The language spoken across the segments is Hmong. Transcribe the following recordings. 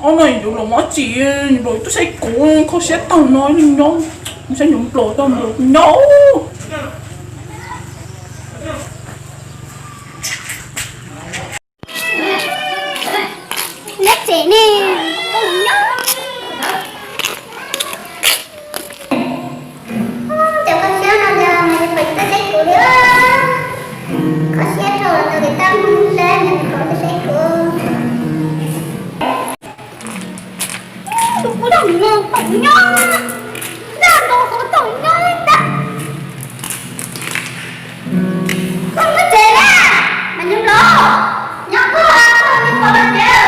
Ob no yuav los mus tsis, yuav los tuaj saib kuv, kho siab tag no li nyob, saib nyob nplog tau nplog nyob. Neb tsev ne, koj mus nyob. Cov kho siab no nws pem tuaj saib kuv li. Kho siab rau tus kwv tij Hmoob Dawb nws pem tuaj saib kuv. Tus kuv tau mus tau nyob, nyob tau kuv tau nyob ntag. Koj muab tsev na, mas nyob los, nyob kuj koj nyob pom los tsev.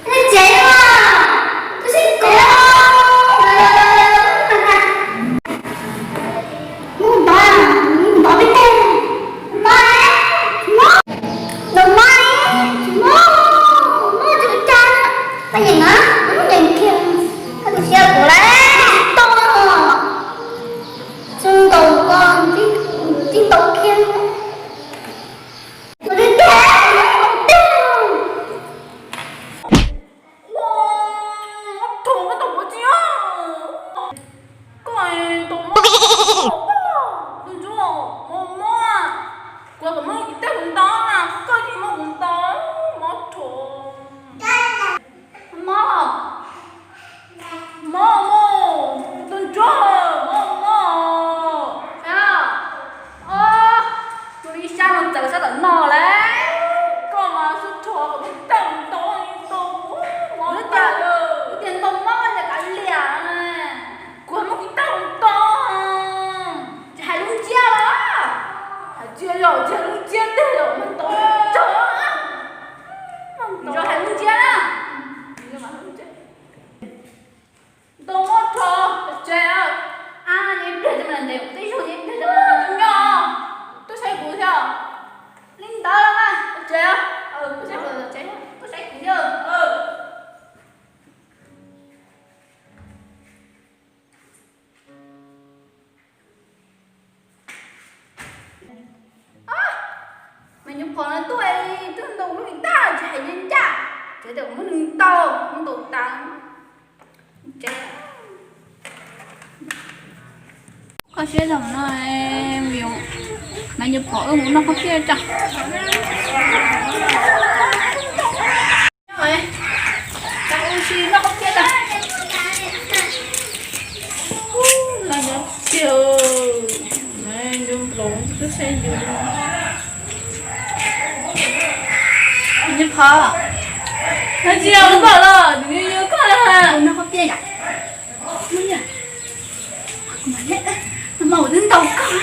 Nyob tsev os, kuv sib kuv. Mus ntov, mus ntov peb teg. Ntov, ntov, ntov, ntov, ntov tsis cas, koj yeem na, yeem kiag, koj tu siab kuv lawm, tsis tau, tsis ntaus koj, tsis ntaus kiag, kuv twb tiag, kuv twb tiag. Ua, ua rhuav koj tus kuv tsis, koj tus ntsuag mob mob, kuv kom muab kuv tej kuv ntaus mas koj tsis muab kuv ntaus, mob rhuav, mob, mob, tus ntsuag mob mob. Tus li sab no txawv sab tom no lawm, koj mas xub rhuav kom muab kuv tej kuv ntaus, mob tias, tias ntaus mob ces kav liam, kuv muab kuv tej kuv ntaus, tsis hais lub nciab los, hais tsis yog tsis hais lub nciab ntag los mas ntaus tsawg, ntaus hais lub nciab na. Ntaus mob rhuav tsev, ab, nyob ib pliag coj mus ntes, tej zaug nyob ib pliag coj mus ntes, nyob, tuaj saib kuv thiab. Li ntawd los mas tsev, tuaj saib kuv thiab. Mas nyuam qhuav no tuaj, tuaj ntaus lub li tag tsis hais ncaj ncaj, tsev tias muab nws ntaus, muab ntaus tas. Koj siab zoo no, mas nyuam qhuav wb mus noj koj siab tso. Ua si noj koj siab tso. Ub, laj nyob tiag, nyob nploos twb saib yus. Nyuam qhuav, no tsis yog lub koj los, nws yog koj los. Noj koj siab yom. Mas ua twb ntaus koj.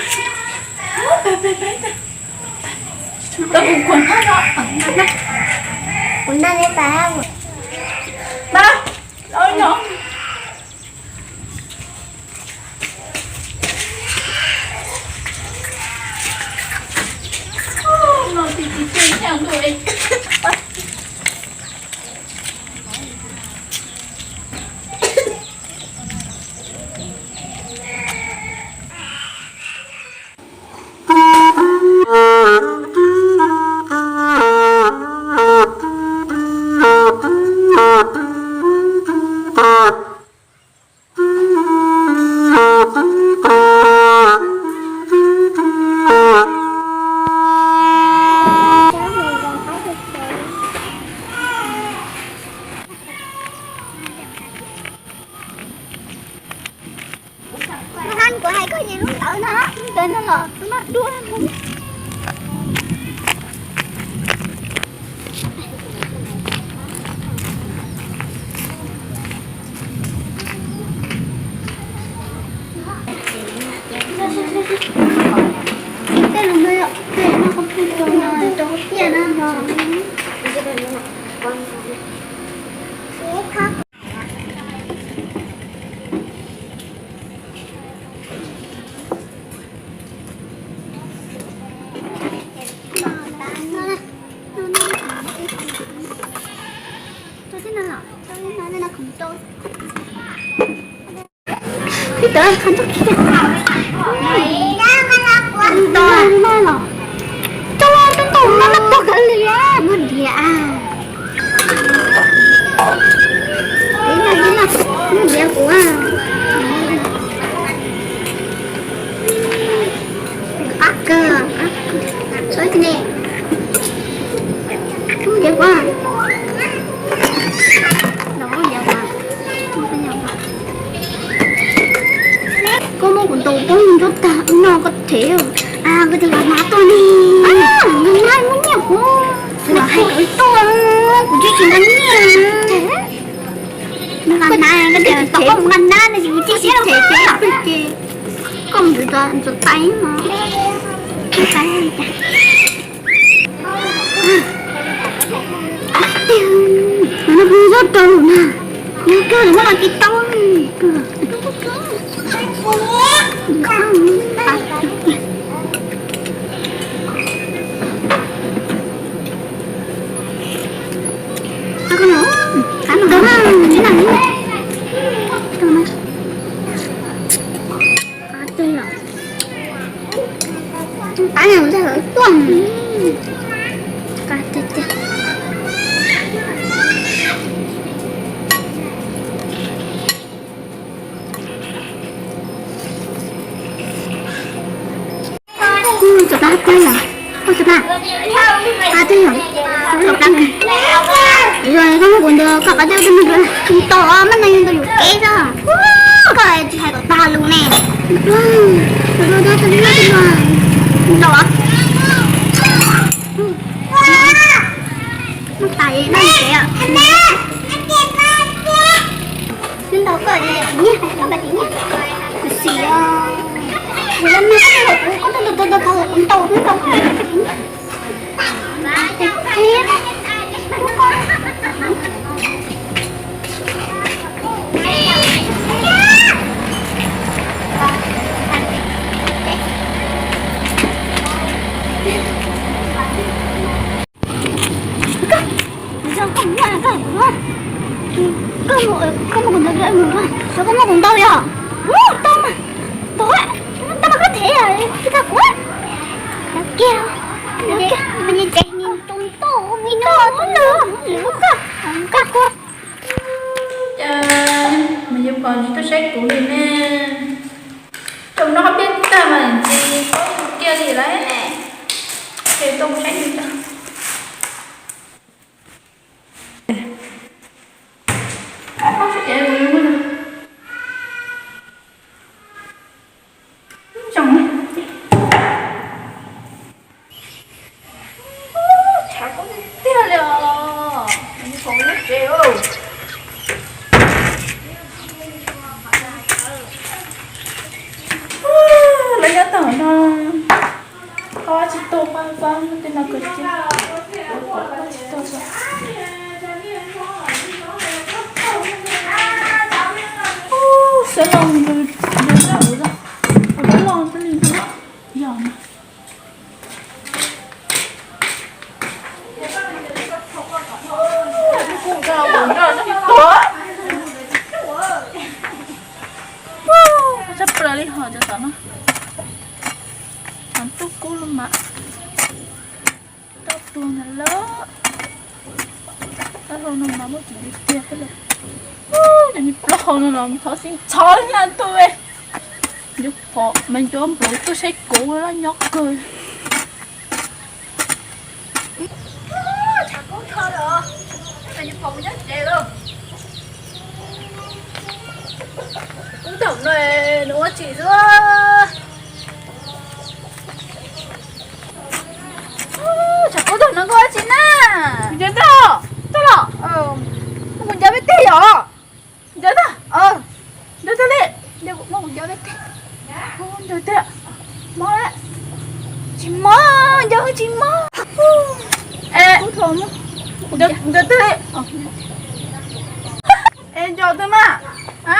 Tau kuv kuv noj no. Kuv noj neb pas. Mas, los no. No tsis tsis tsis ntuj li. Hab, kuv hais koj nyiam lub ntawd no, lub ntawd no los kuv noj dua. Tej lus no yog tej no koj pheej rau no rau tiaj na no. Twb tawm qhov ncauj kiag. Ntau no los. Coj los, coj ntaus Ib no, ib no, ib no, ib no, ib no, qab kawg, qab kawg, txhob ne, kub ntiav kuv, los kub ntiav kuv, koj muab kuv ntaus poob ntsuab tag no koj them, koj tias los hnav tuaj ne, muaj nyiaj kuv, los hais kom tuaj, kuv tsis tsis nqa nyiaj. Nqa hnav, koj tias tau koj mus nqa hnav no ces kuv tsis siab rau koj. Koj mus ntxuav tais no. Tais no kuv nyob rau na, nyob kawg muab los tsis tau. Tus pab twg yom? Tus pab, pab twg yom? Tus pab kawg. Yog koj muab kuv ntaus, koj qab teb tus me ntaus, ntaus mas no yog ntaus yuam kev xwb. Koj tsis hais kom tag lus ne. Ntaus. Muab tas no kev. Ntaus koj, nyiaj, koj nqa nyiaj. Xis os. Kuv yuav nag koj tau kuv, koj tau tau tau kuv ntaus, kuv ntaus. Koj, koj mus, koj mus kuv ntaus, koj muab kuv ntaus yog. Tau mas, tau, tau mas koj them, tsis tau kuv. Kiag, kiag, tus ntoo me no lwm, lwm koj, koj kuv. Cas mas yuav pom tsis tuaj saib kuv li ne. Thaum no qhov pliaj tag mas ntsis paub kiag li lawm. Ces tuaj mus saib nws tso. Tshav kub tiag li os. Lawv nyob tom no, koj tsis tuaj pab pab tej no kawg tiag, koj tsis tuaj. Xav los mus, kuv twb los twb li no, yog mas. Tshaj plaws li hos cov tom no. Mas tub kub los mas tau tuag ntag lauj. Taub hau no mas muaj tsis tiag tiag thiab lauj. Cov niag plaub hau no los thov sib ntxhov li nyab tug. Yuav pom mas yuav npawg tuaj saib kuv nyob kawg. Tshav kub dhau lawm, yuav pom kuv nyob tsev lawm. Kub thaum no nws ua tshis xwb. Tshav kub thaum no koj ua tshis na. Kuv ncaws tag, tag los. Kuv ncaws peb teg yom. Ncaws tag, ncaws tag li. Ncaws tag, ncaws tag. Mob lawm. Tsis mob, ncaws tsis mob. Es, ncaws tag li. Es ncaws tag mas.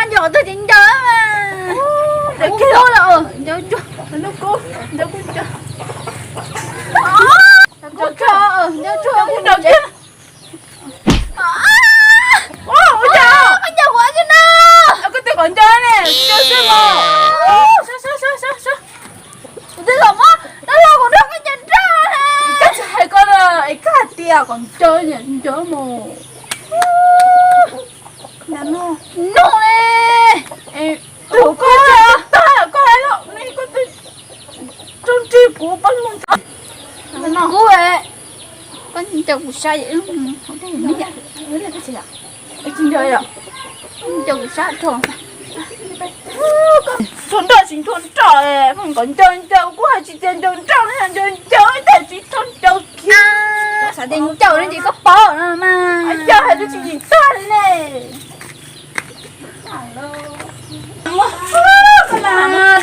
Ncaws tag ces ncaws mas. Ncaws kiag lawm, ncaws tsuag, ncaws kub, ncaws kub, ncaws tsuag, ncaws tsuag, ncaws kiag. Ua cas, ua cas ua li no? Koj twb kom ncaws ne, ncaws xwb mas. Kuv twb los muab dab laug kuv nrog koj ncaws nrog. Koj tsis hais koj na, es koj hais tias Tias kom ncaws, ncaws mus. Nug li. Tus koj tag koj hais los ne, koj twb tso nrig kuv poj mus. Kuv, koj ncaws kuv sab, tsis ncaws yom, ncaws kuv sab rau. Nroj tsis nroj nroj, kom ncaws ncaws kuj hais tsis tias ncaws nroj ne, ncaws ncaws ib tag tsis tau ncaws kiag. Xav tias ncaws ne ces koj pom no mas. Yog hais lub tsis tsis tag li ne. Rau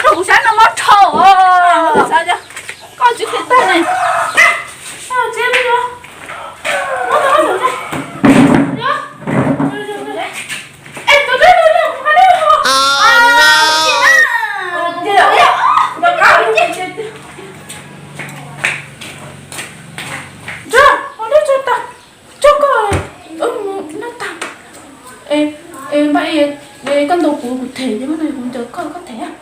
kuv sab no mob dhau. Koj tsis qhia tag ne. Npaj, koj ntaus kuv, kuv them, kuv ncaws koj, koj them.